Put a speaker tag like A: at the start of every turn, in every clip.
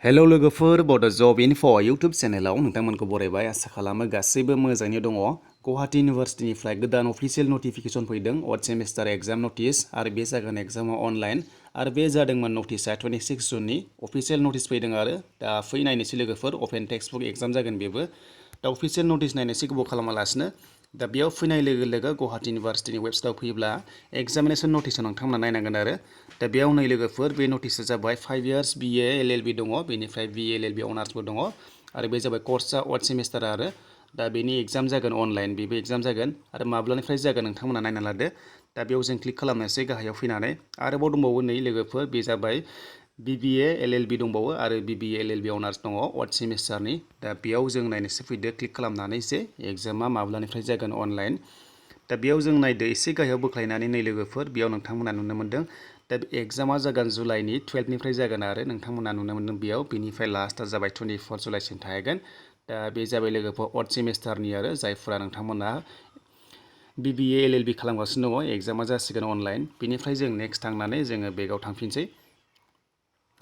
A: Hello लोगोफोर बड' जब enough' YouTube चेनेलाव नोंथांमोनखौ बरायबाय आसा खालामो गासैबो मोजाङैनो दङ। गुवाहाटी इउनिभार्सिटिनिफ्राय गोदान अफिसियेल नटिफिकेसन फैदों अड सेमिस्टार एग्जाम नटिस आरो बे जागोन एग्जामा अनलाइन आरो बे जादोंमोन नटिसआ 26 जुननि अफिसियेल नटिस फैदों आरो दा फैनायनोसै लोगोफोर अपेन टेक्स्ट बुक एग्जाम जागोन बेबो दा अफिसियेल नटिस नायनोसै गोबाव खालामालासिनो दा बेयाव फैनाय लोगो लोगो गुवाहाटी इउनिभार्सिटिनि वेबसाइटआव फैयोब्ला एग्जामिनेसन नटिसखौ नोंथांमोना नायनांगोन आरो दा बेयाव नै लोगोफोर बे नटिसआ जाबाय 5 इयार्स BA LLB दङ बेनिफ्राय BA LLB अनार्सबो दङ आरो बे जाबाय कर्सआ अड सेमिस्टार आरो दा बेनि एग्जाम जागोन अनलाइन बेबो एग्जाम जागोन आरो माब्लानिफ्राय जागोन नोंथांमोना नायना लादो दा बेयाव जों क्लिक खालामनोसै गाहायाव फैनानै आरोबाव दंबावो नै लोगोफोर बे जाबाय BBA LLB दंबावो आरो BBA LLB अनार्स दङ अड सेमिस्टारनि दा बेयाव जों नायनोसै फैदो क्लिक खालामनानै जे एग्जामा माब्लानिफ्राय जागोन अनलाइन दा बेयाव जों नायदो एसे गाहायाव बोख्लायनानै नै लोगोफोर बेयाव नोंथांमोना नुनो मोनदों दा एग्जामा जागोन जुलाइनि 12निफ्राय जागोन आरो नोंथांमोना नुनो मोनदों बेयाव बेनिफ्राय लास्टआ जाबाय 24 जुलाइसिम थाहैगोन दा बे जाबाय लोगोफोर अड सेमिस्टारनि आरो जायफोरा नोंथांमोना BBA LLB खालामगासिनो दङ एग्जामा जासिगोन अनलाइन बेनिफ्राय जों नेक्स्ट थांनानै जोङो बेगाव थांफिनसै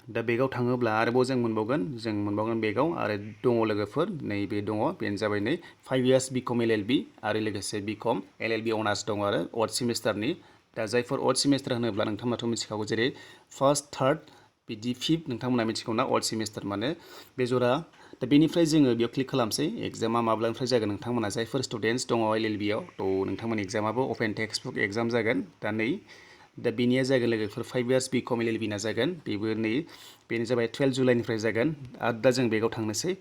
A: दा बेगाव थाङोब्ला आरोबाव जों मोनबावगोन बेगाव आरो दङ लोगोफोर नैबे दङ बेनो जाबाय नै 5 इयार्स BCom LLB आरो लोगोसे BCom LLB अनार्स दङ आरो अड सेमिस्टारनि दा जायफोर अड सेमिस्टार होनोब्ला नोंथांमोनाथ' मिथिखागौ जेरै फार्स्ट थार्ड बिदि फिफ्थ नोंथांमोना मिथिगौ ना अड सेमिस्टार माने बे जरा दा बेनिफ्राय जोङो बेयाव क्लिक खालामसै एग्जामा माब्लानिफ्राय जागोन नोंथांमोना जायफोर स्टुडेन्टस दङ LLBआव थ' नोंथांमोननि एग्जामाबो अपेन टेक्स्ट बुक एग्जाम जागोन दा नै दा बेनिया जागोन लोगोफोर 5 इयार्स BCom LLB ना जागोन बेबो नै बेनो जाबाय 12 जुलाइनिफ्राय जागोन आरो दा जों बेगाव थांनोसै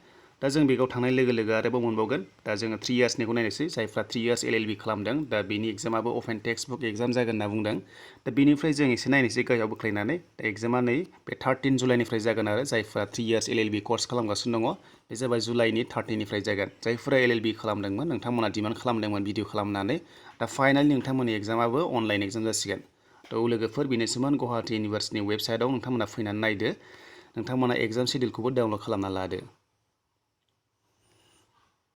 A: दा जों बेगाव थांनाय लोगो लोगो आरोबाव मोनबावगोन दा जोङो 3 इयार्सनिखौ नायनोसै जायफ्रा 3 इयार्स LLB खालामदों दा बेनि एग्जामाबो अपेन टेक्स्ट बुक एग्जाम जागोन होनना बुंदों दा बेनिफ्राय जों एसे नायनोसै गाहायाव बोख्लायनानै दा एग्जामा नै बे 13 जुलाइनिफ्राय जागोन आरो जायफ्रा 3 इयार्स LLB कर्स खालामगासिनो दङ बे जाबाय जुलाइनि 13निफ्राय जागोन जायफोरा LLB खालामदोंमोन नोंथांमोना डिमान्ड खालामदोंमोन भिडिअ खालामनानै दा फाइनालि नोंथांमोननि एग्जामाबो अनलाइन एग्जाम जासिगोन थ' लोगोफोर बेनोसैमोन गुवाहाटी इउनिभार्सिटिनि वेबसाइटआव नोंथांमोना फैनानै नायदो नोंथांमोना एग्जाम शेड्युलखौबो डाउनलड खालामना लादो।